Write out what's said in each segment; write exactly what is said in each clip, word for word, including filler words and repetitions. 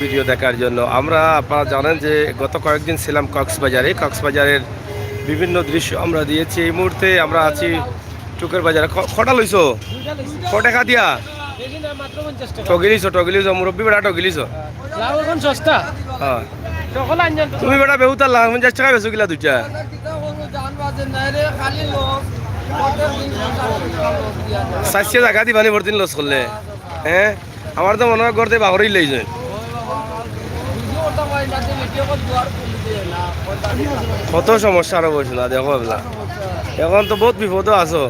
ভিডিও দেখার জন্য। আমরা, আপনারা জানেন যে গত কয়েকদিন ছিলাম কক্সবাজারে। কক্সবাজারের বিভিন্ন দৃশ্য আমরা দিয়েছি। এই মুহূর্তে আমরা আছি টুকের বাজারে। ক-, কটা লইছো? ক টাকা দিয়া? বেশি না, মাত্র পঞ্চাশ টাকা। ঠগিলিছো, ঠগিলিছো, মুরব্বী বেটা ঠগিলিছো। লাউ এখন সস্তা। হ্যাঁ। তখন আনজান তো। তুমি বেটা বেহুতা লাউ পঞ্চাশ টাকা বেচো কিলা দুইটা? চাইছে জাগা দিবানি পরদিন লস করলে। হ্যাঁ? আমার তো মনে হয় ঘর থেকে বাহরেই লই যায়। কত সমস্যা আরো বলছো না, দেখো এবলা। এখন তো বহুত বিপদও আছো।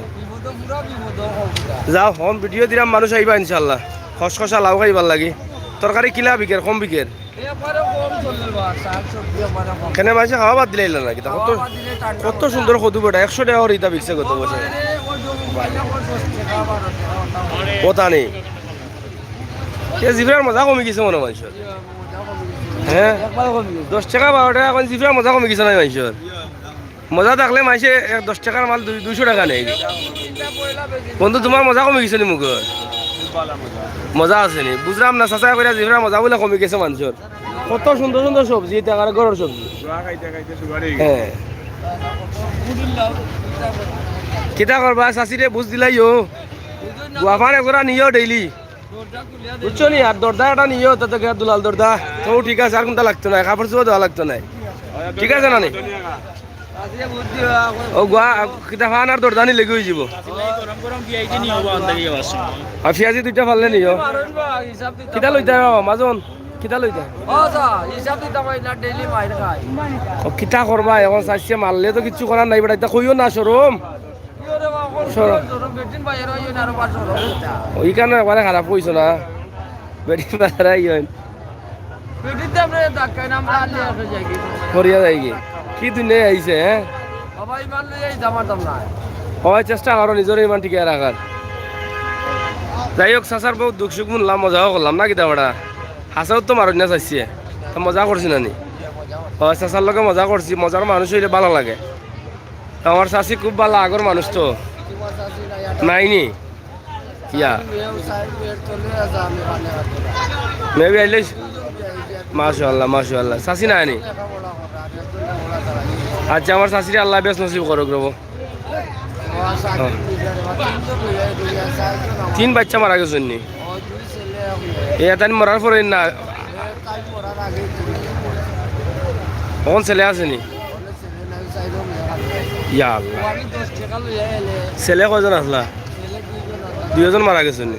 যাও, হম ভিডিও দিলাম, মানুষ আইবা ইনশাল্লাহ। খসখসা লাউ খাইবার লাগি। তরকারি কিলা বিকের, কম বিকের? কেনে মানষে খাওয়া বাদ দিলাইলা নাকি? তা কত, কত সুন্দর কদু বেটা, একশো টাকা করে ইতা বিকছে গত বছর। কথা নেই। এ জিফরার মজা কমি গেছে মনে হয় মানষর। হ্যাঁ? দশ টাকা, বারো টাকা, এখন জিফরার মজা কমি গেছে না মানষর? মজা থাকলে মানষে এক দশ টাকার মাল দুই-, দুইশো টাকা নেয়। বন্ধু, তোমার মজা কমি গেছে নি মুখর? মজা আছে নি? বুঝলাম না, চাচা কইরা জিফরার মজা বলে কমি গেছে মানষর। কত সুন্দর সুন্দর সবজি, ইতা কার ঘরর সবজি। হ্যাঁ। কিতা করবা, চাচিরে বুঝ দিলাইও। গুয়াফান একজোড়া নিও ডেইলি। বুঝছো নি? আর দরদা একটা নিও, তাতে গিয়া দুলাল দরদা। তো ঠিক আছে, আর কোনটা লাগতো না, কাপড় চোপড় দেওয়া লাগতো না। ঠিক আছে না নি? ও গুয়া, কিতা ফান আর দরদা নিলে কি হয়ে যাব? আর পিয়াজি দুইটা ফাললে নিও। কিতা লইতা, মাজন? কিতা লইতা? ও, কিতা করবা? এখন চাইছে মারলে তো কিচ্ছু করার নাই, বেটা, ইতা কইও না, শরম। শরম। ওইখানে একবারে খারাপ কইছো না। বেটি মারাই হইন। পড়িয়া যাইগি। কি দুনিয়া আইছে, হ্যাঁ? সবাই চেষ্টা করো নিজরে ইমান টিকে রাখার। যাই হোক, চাচার বহুত দুখ সুখ শুনলাম, মজাও করলাম না কিতা বেটা? হাছাউ তো মারইন না চাইছে। তো মজা করছি না নি? ও, চাচার লগে মজা করছি, মজার মানুষ অইলে ভালা লাগে। তো আমার চাচি খুব ভালা, আগর মানুষ তো। নাই নি? ইয়া। মেবি আইলে। মাশাআল্লাহ, মাশাআল্লাহ। চাচি নাই নি? আচ্ছা, আমার চাচিরে আল্লায় বেশ নসিব করুক রবো। তিন বাইচ্চা মারা গেছইন নি? এ তাইন মরার পরে না? অখন ছেলে আছে নি? ইয়া আল্লাহ। ছেলে কয়জন আছলা? দুইজন মারা গেছইন নি?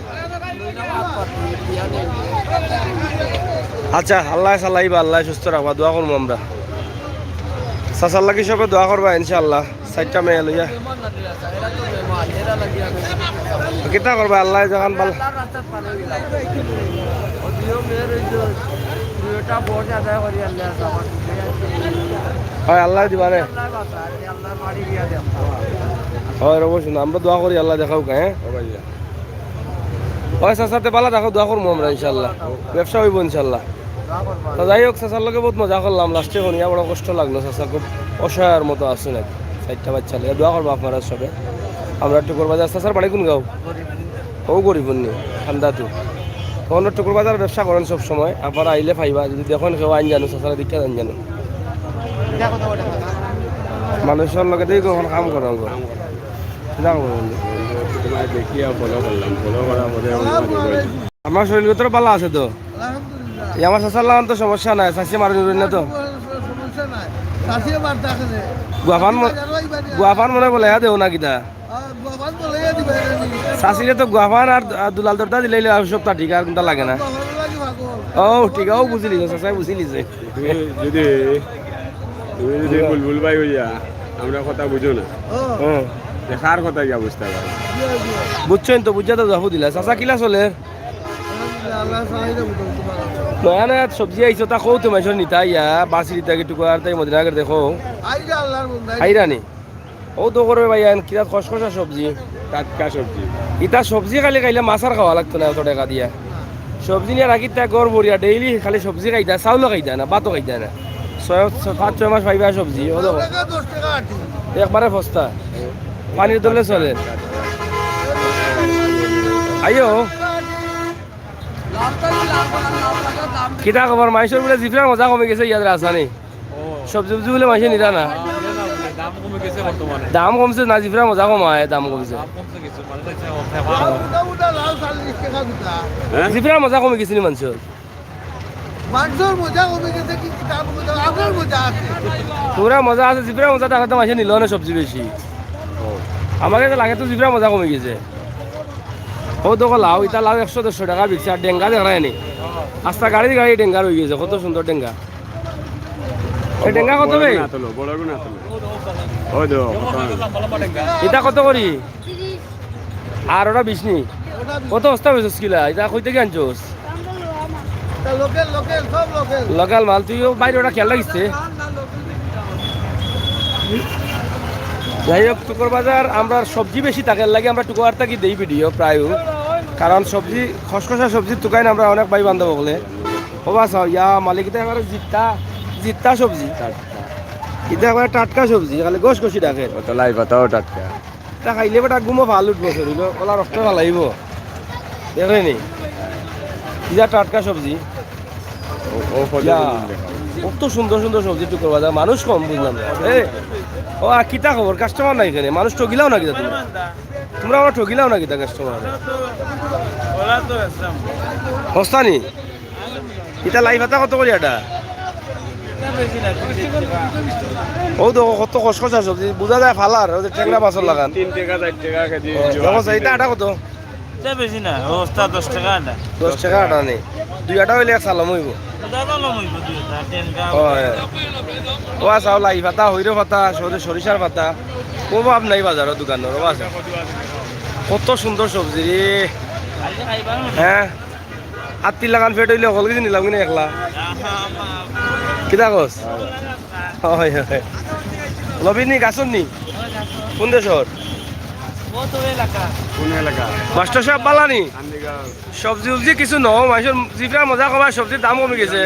আচ্ছা, আল্লায় চালাইবা, আল্লায় সুস্থ রাখবা, দোয়া করমু আমরা। চাচার লাগি সবে দোয়া করবা ইনশাআল্লাহ। চাইরটা মেয়ে লইয়া। কিতা করবা, আল্লায় যখন ভালা। হয়, আল্লায় দিবা রে। হয়, অবশ্যই, আমরা দোয়া করি, আল্লায় দেখাউক, হ্যাঁ? ও ভাইয়া। হয়, চাচা, তে ভালা থাকো, দোয়া করমু আমরা ইনশাআল্লাহ। ব্যবসা অইবো ইনশাআল্লাহ। তো যাই হোক, চাচার লগে বহুত মজা করলাম, লাস্টে হুনিয়া বড় কষ্ট লাগলো, চাচা খুব অসহায়র মতো আছইন আর কি। চাইরটা বাইচ্চা লইয়া দোয়া করবা আপনারা সবে। আমরা টুকুর বাজার, চাচার বাড়ি কোন গাঁও? ও গরিব নি, ঠান্ডা তো। অনো টুকুর বাজার ব্যবসা করইন সব সময়, আপনারা আইলে পাইবা, যদি দেখইন কেউ আইন জানো, চাচারে দেখিয়া আইন জানো। মানুষর লগে দেখি কখন কাম করা অইবো। কিতা করবো? তোমার দেখিয়া ফলো করলাম, ফলো করার পরে আমার মাঝে কইলাম। আমার শরীর ভিতরে ভালা আছে তো? আলহামদুলিল্লাহ। এই আমার চাচার লাগান তো সমস্যা নাই, চাচিয়ে মারইন না তো? সমস্যা নাই। চাচিয়ে মার থাকে যে। গুয়াফান ম-, বাজারও আইবা দিয়া। গুয়াফান মনে বলে, হ্যাঁ, দেও না কিতা? আহ, গুয়াফান বলে, ইয়া দিবা, ইয়া দিবা। চাচিরে তো গুয়াফান আর, আর দুলাল দরদা দিলে আর সবটা ঠিক, আর কোনটা লাগে না। গুয়াফান লাগে ভাগো। ও, ঠিক আছে, ও বুঝিলিছে, চাচায় বুঝিলিছে। তুমি যদি, তুমি যদি বুলবুল ভাই হইয়া, আমরা কথা বুঝো না। ও। হুম। দেখার কথা গিয়া বুঝতে পারো। জি, জি। বুঝছইন তো, বুঝা তো যাবো দিলা। চাচা কিলা চলে? আলহামদুলিল্লাহ, আল্লাহ চালাইলে বুঝো, তোমার। নয়া নয়া সবজি আইছে, তা কও তো মানষর নিতা ইয়া, বাসি দিতা কি টুকু আর তাই মদিনা আগের দেখো। আইরা আল্লাহর বন্দা। আইরা নি? ও তো করবে ভাই, এন কিতা খসখসা সবজি। টাটকা সবজি। ইতা সবজি খালি খাইলে মাছ আর খাওয়া লাগতো না অত টেকা দিয়া। সবজি নিয়া রাখিতা ঘর ভরিয়া, ডেইলি খালি সবজি খাইতা, চাউলও খাইতা না, ভাতও খাইতা না। ছয়, ছয়, পাঁচ ছয় মাস পাইবা সবজি, ও দেখো। দশ টাকা আটি। একবারে ফস্তা। পানির দলে চলে। আইও। কিতা খবর? মাইনষর বুলে জিফরার মজা কমি গেছে, ইয়াদ আছে নি? সবজি উবজি বুলে মাইনষে নিরা না। দাম কমছে না, জিফরার মজা কমায়, দাম কমছে। জিফরার মজা কমি গেছে নি মানষর? মানষর মজা কমি গেছে কি, কি দাম কমে? আপনার মজা আছে। পুরা মজা আছে, জিফরার মজা থাকলে তো মাইনষে নিলো না সবজি বেশি। আমার কাছে লাগে তো জিফরার মজা কমি গেছে। ও দেখো লাউ, ইটা লাউ একশো দেড়শো টেকা বিকছে, আর ডেঙ্গা দেখরায় নি। আস্তা গাড়ির গাড়ি ডেঙ্গা রই গেছে, কত সুন্দর ডেঙ্গা। এই ডেঙ্গা কত বে? বড় গুণ আতলো, বড় গুণ আতলো। ওই দেখো, কত। ইটা কত করি? আর ওটা বিশ নি? কত বস্তা বেচছস কিলা? ইটা কই থাকি আনছস? লোকাল, লোকাল, সব লোকাল। লোকাল মাল, তুই ও বাইরে ওটা খেয়াল রাখিস রে। যাই হোক, টুকর বাজার আমরা সবজি বেশি থাকে লাগি আমরা টুকর থাকি দেই ভিডিও প্রায়, কারণ সবজি, খসখসা সবজি তুকাইন আমরা অনেক ভাই বান্ধব হকলে। ও বা চাও, ইয়া মালিক, ইটা একেবারে জিত্তা, জিত্তা সবজি। ইটা একেবারে টাটকা সবজি, খালি গসগসি ডাকের। ও তো লাই পাতাও টাটকা। ইটা খাইলে বেটা ঘুমো ফাল উঠবো শরীরো, ওলা রক্ত ফালাইবো। দেখরে নি? ইটা টাটকা সবজি। ও, ও কত ইয়া, সুন্দর দেখা। কত সুন্দর সুন্দর সবজি টুকর বাজার, মানুষ কম বুঝলাম না। এ, ও আর কিতা খবর? কাস্টমার নাই কেনে? মানুষ ঠগিলাও না কিতা তুমি? তোমরা আমরা ঠগিলাও না কিতা কাস্টমার? হস্তানি? ইটা লাই পাতা কত করি এটা? ও দেখো কত খসখসা সবজি, বুঝা যায় ফালার, ওই যে টেংরা মাছর লাখান। তিন টেকা, চাইর টেকা কেজি। ও, দেখো, ইটা আটা কত? ইটা বেশি না, অবস্থা দশ টেকা আটা। দশ টেকা আটা নি? দুই আটা অইলে এক সালম অইবো। দুই আটা লম অইবো, দুই আটা, টেংরা। ও, হ্যাঁ। ও আচ্ছা, ও লাই পাতা, হইরো পাতা, সরি-, সরিষার পাতা। অভাব নাই বাজারো দোকানর, ও আচ্ছা। কত সুন্দর সবজি রে। কালকে খাইবা না? হ্যাঁ। আত্তির লাখান পেট অইলে হকল কিছু নিলাম কিনা একলা। কিতা কস? হয়, হয়। লবি নি, গাছর নি? কোন দেশর? কোন এলাকা? মাস্টার সাব বালা নি? সবজি উবজি কিছু নও, মাইনষর জিফরা মজা কমায়, সবজির দাম কমি গেছে।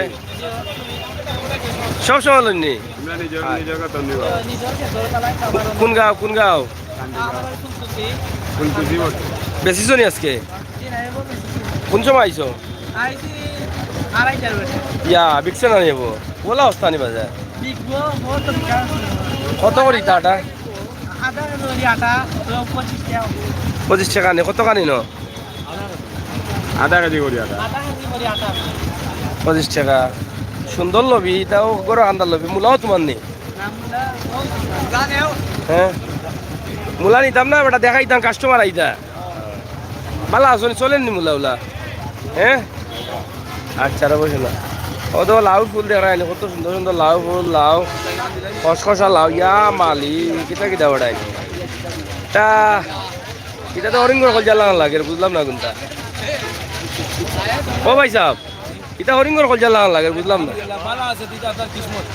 সব সময় লইন নি? আমরা নিজর, নিজর কথা নিব। কোন গাঁও, কোন গাঁও? ফুলকুচি বটে। বেচিছো নি আজকে? কোন সময় আইছো? আইছি আড়াইটার বেশি। ইয়া, বিকছে না নিব? ওলা অবস্থা নি বাজার। বিকবো, ওর তো বিকাল আছে। কত করি ইটা আটা? আটা কেজি করি আটা, তো পঁচিশ টেকা। পঁচিশ টেকা নি, কত খানি ন? আধা কেজি করি আটা। আধা কেজি করি আটা। পঁচিশ টেকা। সুন্দর লবি, ইটাও গরো আন্দার লবি, মূলাও তোমার নি? না, মূলা, ও, জানে ও। হ্যাঁ? মূলা নিতাম না, বেটা দেখাইতাম, কাস্টমার আইতা। বালা আছইন, চলেন নি মূলা উলা? হ্যাঁ? আচ্ছা, রে বসে না। ও তো লাউ ফুল দেখা যায় না, কত সুন্দর সুন্দর লাউ ফুল, লাউ, খসখসা লাউ, ইয়া মালি, কিতা কিতা বেটাই। তা, ইটা তো হরিঙ্গর কলজা লাগান লাগে, বুঝলাম না কোনটা। ও ভাই সাহেব, ইটা হরিঙ্গর কলজা লাগান লাগে, বুঝলাম না। ভালা আছে, দুইটা আপনার কিসমত।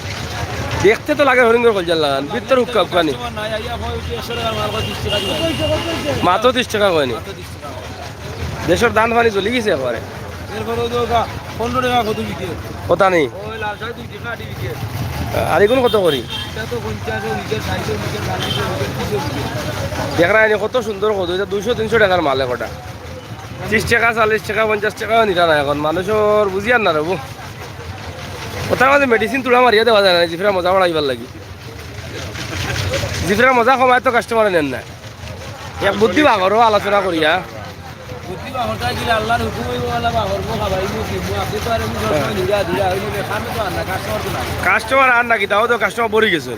দেখতে তো লাগে হরিঙ্গর কলজা লাগান, ভিতর হুক্কা হুক্কা নি। কাস্টমার নাই, আইয়া কয়, "ওই যে একশো টাকার মাল, কয়, বিশ টাকা দিবা।" মাত্র তিশ টেকা কয়নি। মাত্র তিশ টাকা। দেশর ধান পানি জ্বলি গেছে একবারে। এরপরে ওই যে ওটা পনেরো টাকা কত বিকে। কথা নেই। ওই লাল শাক দুই টাকা আটি বিকে। আর এগুন কত করি? ইটা তো পঞ্চাশ, ওই বিকে ষাট, ওই বিকে চল্লিশ, ওই বিকে ত্রিশ, ওই বিকে। দেখরা এনে কত সুন্দর কত, ইটা দুইশো তিনশো টাকার মাল একটা। তিশ টেকা, চল্লিশ টেকা, পঞ্চাশ টেকাও নিরা না এখন। মানুষর বুঝিয়ার না রে বু। ওটার মাঝে মেডিসিন তুড়া মারিয়া দেওয়া যায় না, জিফরা মজা বাড়াইবার লাগি। জিফরা মজা কমায় তো কাস্টমারে নেন না। এক বুদ্ধি বাগরো আলোচনা করিয়া। বুদ্ধি বাগরটা কি আল্লাহর হুকুম অইবো, আল্লাহ বাগরবো, খাবাইবো, দিমু। আপনি তো আর এমনি সবসময় নিরা, দিরা, ওই জন্য খাবে তো আর না, কাস্টমার তো নাই। কাস্টমার আর না কি, তাও তো কাস্টমার ভরি গেছে।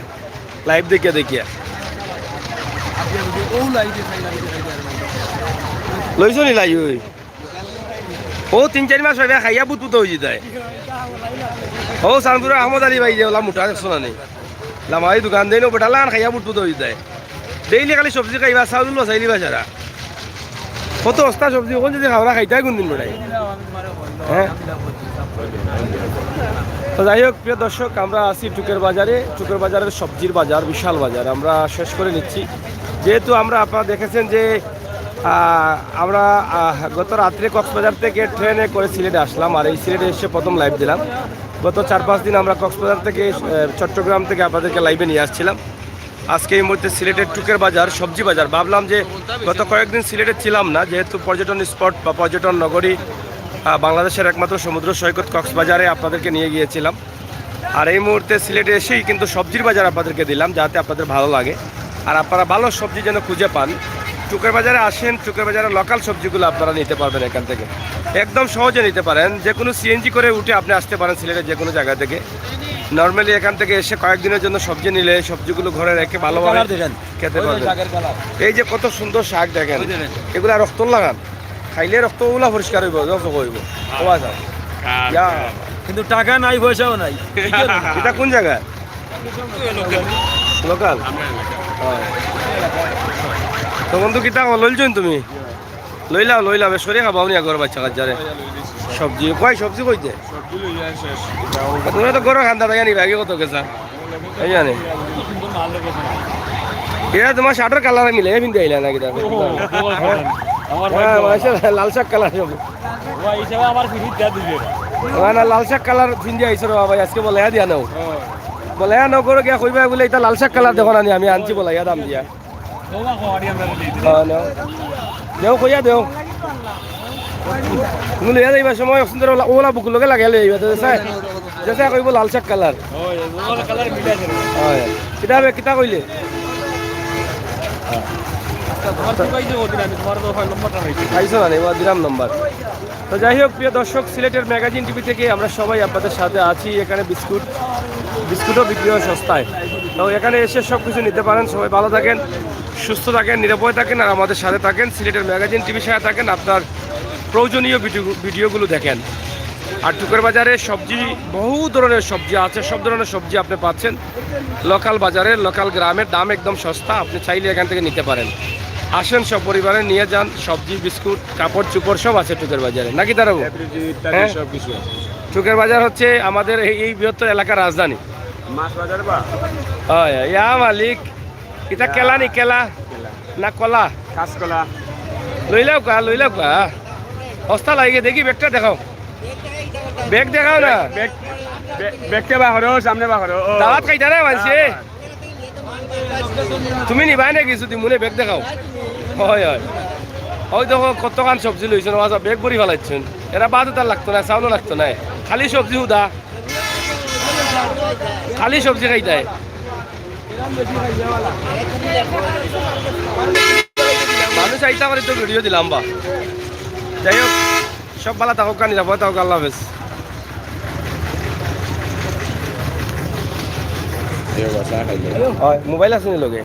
লাইভ দেখিয়া দেখিয়া। আপনি যদি ও লাইভে খাই, লাইভে খাই, আর নাই। লইছো নি লাইভ ওই? ও তিন চাইর মাস অইবে খাইয়া বুতবুত অইযিতায়। ও সানপুরর আহমদ আলী ভাই যে ওলা মুটা দেখছো না নি? লামাই দোকান দেইন, ও বেটা লান খাইয়া বুতবুত অইযিতায়। ডেইলি খালি সবজি খাইবা, চাউল বাচাইলিবা সারা। কত সস্তা সবজি, অখন যদি খাওরা খাইতায় কোন দিন বেটাই? হ্যাঁ? তো যাই হোক, প্রিয় দর্শক, আমরা আছি টুকের বাজারে। টুকের বাজারের সবজির বাজার, বিশাল বাজার। আমরা শেষ করে নিচ্ছি। যেহেতু আমরা, আপনারা দেখেছেন যে, আহ, আমরা, আহ, গত রাত্রে কক্সবাজার থেকে ট্রেনে করে সিলেটে আসলাম, আর এই সিলেটে এসে প্রথম লাইভ দিলাম। গত চার পাঁচ দিন আমরা কক্সবাজার থেকে, আহ, চট্টগ্রাম থেকে আপনাদেরকে লাইভে নিয়ে আসছিলাম। আজকে এই মুহূর্তে সিলেটের টুকের বাজার, সবজি বাজার। ভাবলাম যে গত কয়েকদিন সিলেটে ছিলাম না, যেহেতু পর্যটন স্পট বা পর্যটন নগরী আহ, বাংলাদেশের একমাত্র সমুদ্র সৈকত কক্সবাজারে আপনাদেরকে নিয়ে গিয়েছিলাম। আর এই মুহূর্তে সিলেটে এসেই কিন্তু সবজির বাজার আপনাদেরকে দিলাম, যাতে আপনাদের ভালো লাগে আর আপনারা ভালো সবজি যেন খুঁজে পান। টুকের বাজারে আসেন, টুকের বাজারের লোকাল সবজিগুলো আপনারা নিতে পারবেন এখান থেকে, একদম সহজে নিতে পারেন। যে কোনো সিএনজি করে উঠে আপনি আসতে পারেন সিলেটের যে কোনো জায়গা থেকে। নর্মালি এখান থেকে এসে কয়েকদিনের জন্য সবজি নিলে সবজিগুলো ঘরে রেখে ভালোভাবে কালার দেখেন, খেতে ওই যে পারবেন। শাকের কালার। এই যে কত সুন্দর শাক দেখেন, ওই দেখেন। এগুলা রক্তর লাগান, খাইলে রক্ত ওগুলা পরিষ্কার হইব, যত হইব। ও আচ্ছা। আচ্ছা। ইয়া। কিন্তু টাকা নাই, পয়সাও নাই। এটা কোন জায়গা? লোকাল। লোকাল? আমরা লোকাল। হ্যাঁ। তো বন্ধু, কিতা লইলছইন তুমি? লইলাও, লইলাও, বেশ করে খাবাও নি আগর বাচ্চা কাচ্চারে। সবজি, কই সবজি কইতে? সবজি লইয়া শেষ। তুমি তো গরো খান্দা তাই আনিবা, আগে কত গেছা? এই জানে। সুন্দর মাল দেখো না। এরা তোমার শার্টের কালার মিলে, এ পিনতে আইলা নাকি তার? ও, ও, আমার হ্যাঁ, ভাগ্য। মাশাআল্লাহ, লাল শাক কালার সব। ওই হিসাবে আমার ফিরিত যা দিবে। না, না, লাল শাক কালার পিনতে আইছো রে বাবা, আজকে বলে দিয়া নাও। ও। বলে, "হ্যাঁ, নগরো গিয়া কইবা বলে, এটা লাল শাক কালার দেখো না নি, আমি আনছি বলে, ইয়া দাম দিয়া।" হ্যাঁ, নেও। দেও, কইয়া দেও। তুমি লইয়া যাইবার সময় সুন্দর ওলা, ওলা বুকুর লগে লাগাই লইয়া যাইবা, তো যেসা, যেসা কইব লাল শাক কালার। ওই, ওলা কালার মিলে আছে। হয়। কিতা হবে, কিতা কইলে? আচ্ছা, তোমার কি পাইছে ওদিন? আমি তোমার তো হয় নম্বরটা পাইছি। পাইছো না, এবার দিলাম নম্বর। তো যাই হোক, প্রিয় দর্শক, সিলেটের ম্যাগাজিন টিভি থেকে আমরা সবাই আপনাদের সাথে আছি। এখানে বিস্কুট, বিস্কুটও বিক্রি হয় সস্তায়। তো এখানে এসে সব কিছু নিতে পারেন। সবাই ভালো থাকেন, সুস্থ থাকেন, নিরাপদে থাকেন, আর আমাদের সাথে থাকেন, সিলেটের ম্যাগাজিন টিভির সাথে থাকেন, আপনার প্রয়োজনীয় ভিডিও, ভিডিওগুলো দেখেন। আর টুকের বাজারে সবজি, বহু ধরনের সবজি আছে, সব ধরনের সবজি আপনি পাচ্ছেন। লোকাল বাজারে, লোকাল গ্রামের দাম একদম সস্তা, আপনি চাইলে এখান থেকে নিতে পারেন। আসেন, সপরিবারে নিয়ে যান, সবজি, বিস্কুট, কাপড় চোপড় সব আছে টুকের বাজারে, নাকি দাঁড়াবো? এভরিথিং ইত্যাদি হ্যাঁ। সব কিছু আছে। টুকের বাজার হচ্ছে আমাদের এই, এই বৃহত্তর এলাকার রাজধানী। মাছ বাজার বা? হয়, ইয়া মালিক, এটা কেলা নি, কেলা? কেলা। না কলা? কাঁচকলা। লইলাও কা, লইলাও কা। হস্তা লাগে দেখি, ব্যাগটা দেখাও। ব্যাগ দেখাও না। ব্যাগ, ব্যাগ, ব্যাগটা বাহরো, সামনে বাহরো। ও। দাওয়াত খাইতা না মানছে? হ্যাঁ, হ্যাঁ। তুমি নিবাই না কিছু দিমুনে, ব্যাগ দেখাও। হয়, হয়। ওই দেখো কতখান সবজি লইছেন, আচ্ছা, ব্যাগ ভরি ফালাইছেন। এরা বাদে তার লাগতো না, চাউলও লাগতো না। খালি সবজি উদা। খালি সবজি খাইতায়। মানুষ আইতা করে তো ভিডিও দিলাম বা। যাই হোক, সব ভালা থাকউক্কা, নিরাপদে থাকউক্কা, আল্লাহ হাফেজ। হয়, মোবাইল আছে নি লগে?